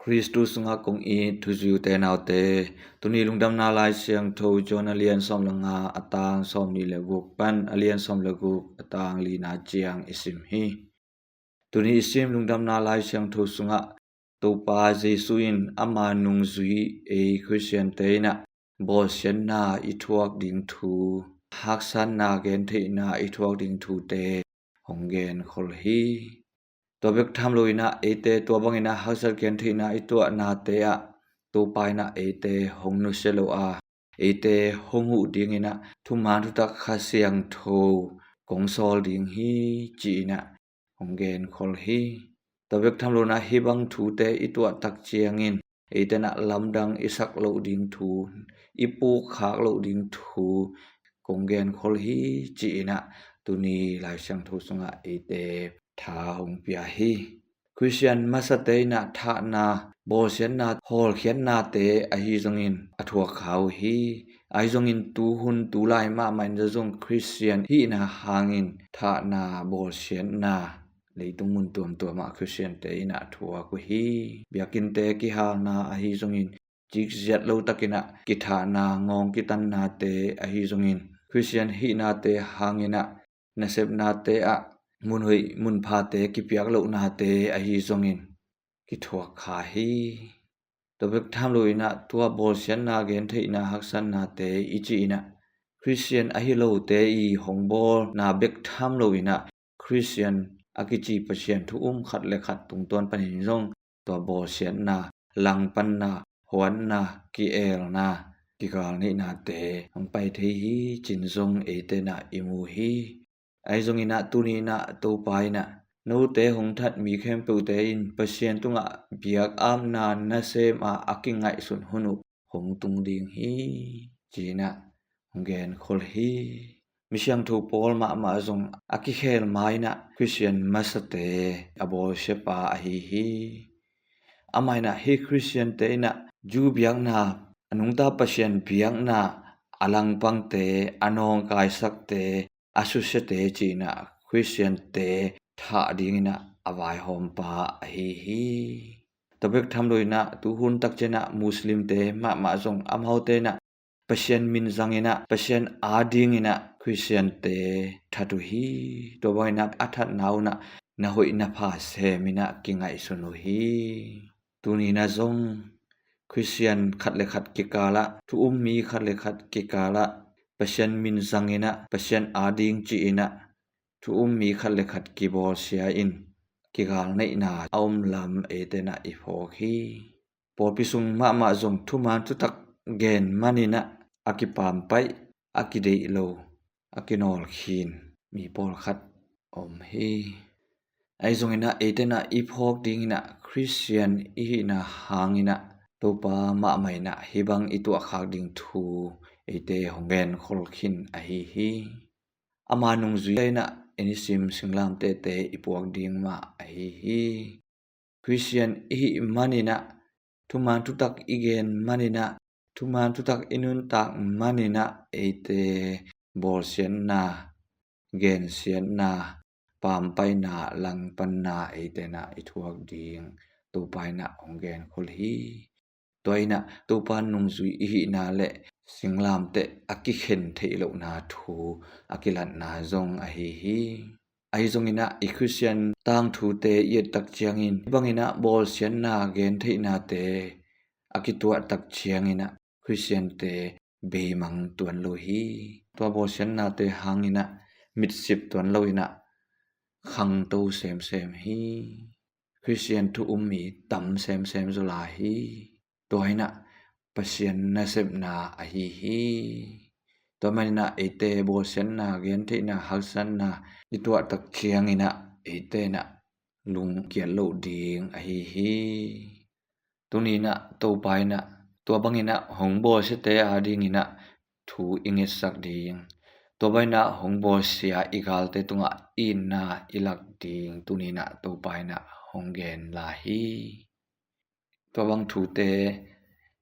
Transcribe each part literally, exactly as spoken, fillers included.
Khristu sungah kong it thuzui u te nau te, tuni Lungdamna Lai Siangtho John a lian sawm le nga, a tang sawmnih le guk pan a lian sawm le guk, a tang lina ciang i sim hi. Tuni i sim Lungdamna Lai Siangtho sungah Topa Jesu in ama nungzui ei Khristian te in ah bawlsiatna i thuak ding thu, haksatna gentheihna i thuak ding thute hong genkhol hi. Tua bek tham lo in ah eite tua bangin ah haksat gentheihna i tuahnate ah Topa in ah eite hong nusia lo a, eite hong huh dingin ah thuman thutak Kha Siangtho kong sawl ding hi ci-in ah hong genkhol hi. Tua bek tham lo in ah hih bang thute i tuah tak ciangin eite in ah lamdang i sak loh ding thu, i pukkhak loh ding thu kong genkhol hi ci-in ah tuni Lai Siangtho sungah eite tha hong pia hi. Khristian masate in ah thahna, bawlsiatna, hawlkhiatnate ahi zongin a thuak kha uh hi. Ahi zongin tuhun tulai mahmah in zong Khristian hihna hangin thahna, bawlsiatna leitung mun tuamtuam ah Khristiante in ah thuak uh hi. Biakinnte kihalna ahi zongin cikziat lo takin ah kithahna, ngawng kitannate ahi zongin Khristian hihnate hangin ah nasepnate ah munhoih munphate kipiak lohnate ahi zongin kithuak kha hi. Tua bek tham lo in ah tua bawlsiatna gentheihna haksatnate i cih in ah Khristian ahi lote i hong bawlna bek tham lo in ah Khristian a kici Pasian thu um khat le khat tungtawn panin zong tua bawlsiatna, langpanna, huatna, ki-elna, kigalneihnate hong pai thei hi ci-in zong eite in ah i mu hi. Ahi zongin ah tuni in ah Topa in ah note hong that mi khempeuhte in Pasian tungah biakapna nasem a a kingaihsun hun uh hong tung ding hi ci-in ah hong genkhol hi. Misiangtho Paul mahmah zong a kikhel ma in ah Khristian masate a bawlsiapa ahi hi. Amah in ah hih Khristiante in ah Jew biakna, a nungta Pasian biakna a langpangte, a nawngkaisakte, a susiate ci-in ah Khristiante thah dingin ah a vaihawmpa ahi hi. Tua bek tham lo in ah tuhun tak ciang ah Muslimte mahmah zong amaute in ah Pasian min zangin ah Pasian adingin ah Khristiante that uh hi. Tua bangin ah a thatna un ah na hoih na pha semin ah kingaihsun uh hi. Tuni in ah zong Khristian khat le khat kikal ah, thu um mi khat le khat kikal ah Pasian min zangin ah Pasian ading ci-in ah thu um mi khat le khat kibawlsia in kigalneihna a om lam eite in ah i phawk hi. Pawlpi sung mahmah zong thuman thutak gen manin ah a kipaampaih, a kideih lo, a kinawlkhin mi pawlkhat om hi. Ahi zongin ah eite in ah i phawk dingin ah Khristian i hihna hangin ah Topa mahmah in ah hih bang i tuahkhak ding thu eite hong genkhol khin ahi hi. Ama nungzui in ah i nisim singlamtehte i puak ding mah ahi hi. Khristian i hih manin ah, thuman thutak i gen manin ah, thuman thutak i nuntak manin ah eite bawlsiatna, gensiatna, paampaihna, langpanna eite in ah i thuak ding Topa in ah hong genkhol hi. Tua in ah Topa nungzui i hihna le singlamteh a kikhen theih lohna thu a kilatna zong ahi hi. Ahi zongin ah i Khristian tangthute i et tak ciangin hih bangin ah bawlsiatna gentheihnate a kituah tak ciangin ah Khristiante beimang tuan lo hi. Tua bawlsiatnate hangin ah mitsip tuan lo in ah khangto semsem hi. Khristian thu um mi tam semsem zaw lai hi. Tua in ah Pasian nasepna ahi hi. Tua manin ah eite bawlsiatna, gentheihna, haksatna i tuah tak ciangin ah eite in ah lungkiat loh ding ahi hi. Tuni in ah Topa in ah tua bangin ah hong bawlsiate adingin ah thu i ngetsak ding, tua bangin ah hong bawlsia i galte tungah itna i lak ding tuni in ah Topa in ah hong gen lai hi. Tua bang thute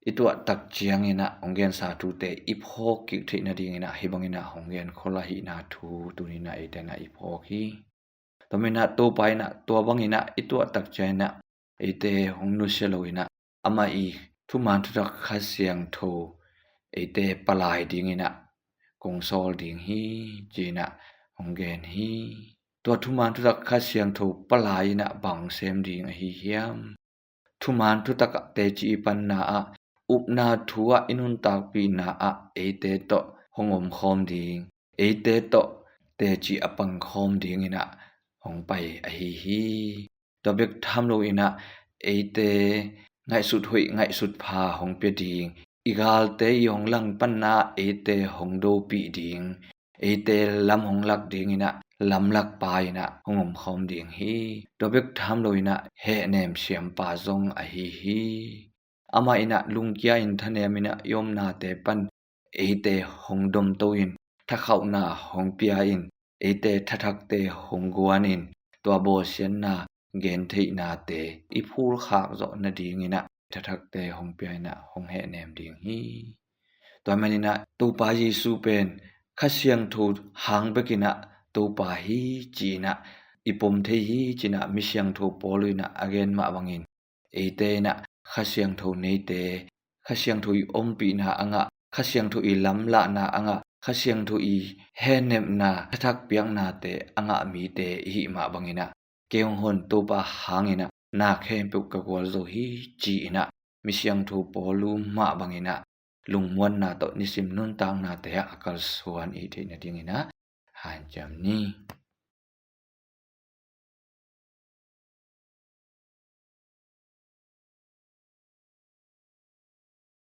i tuah tak ciangin ah hong gensa thute i phawk kik theih nadingin ah hih bangin ah hong genkhol ahihna thu tuni in ah eite in ah i phawk hi. Tua manin ah Topa in ah tua bangin ah i tuah tak ciangin ah eite hong nusia lo inah amah i thuman thutak Kha Siangtho eite palai dinginah kong sawl ding hi, ci-inah hong gen hi. Tua thuman thutak Kha Siangtho palai inah bang sem ding ahi hiam? Thuman thutak ah teci i panna ah, upna thu ah i nuntakpihna ah eite tawh hong omkhawm ding, eite tawh teci a pangkhawm dinginah hong pai ahi hi. Tua bek tham lo inah eite ngaihsut hoih ngaihsut pha hong pia ding, i galte i hong langpanna eite hong dopih ding, eite lam hong lak dinginah lamlak pa inah hong omkhawm ding hi. Tua bek tham lo inah hehnem siampa zong ahi hi. Amah inah lungkia in thanem inah i omnate pan eite hong domto in, thakhauhna hong pia in, eite thathakte hong guan in, tua bawlsiatna gentheihnate i phulkhak zawh nadinginah thathakte hong pia inah hong hehnem ding hi. Tua maninah Topa Jesu pen Kha Siangtho hang bekinah Topa hi ci-inah i pom thei hi, ci-inah mi siangtho Paul inah a gen mah bangin eite inah Kha Siangtho neite, Kha Siangtho i ompihna a ngah, Kha Siangtho i lamlahna a ngah, Kha Siangtho i hehnepna thathak piaknate a ngah mite i hih mah banginah kei hong hon Topa hanginah na khempeuh ka gualzo hi, ci-inah mi siangtho Paul mah banginah lungmuanna tawh nisim nuntaknate ah a kalsuan i theih nadinginah hanciam ni.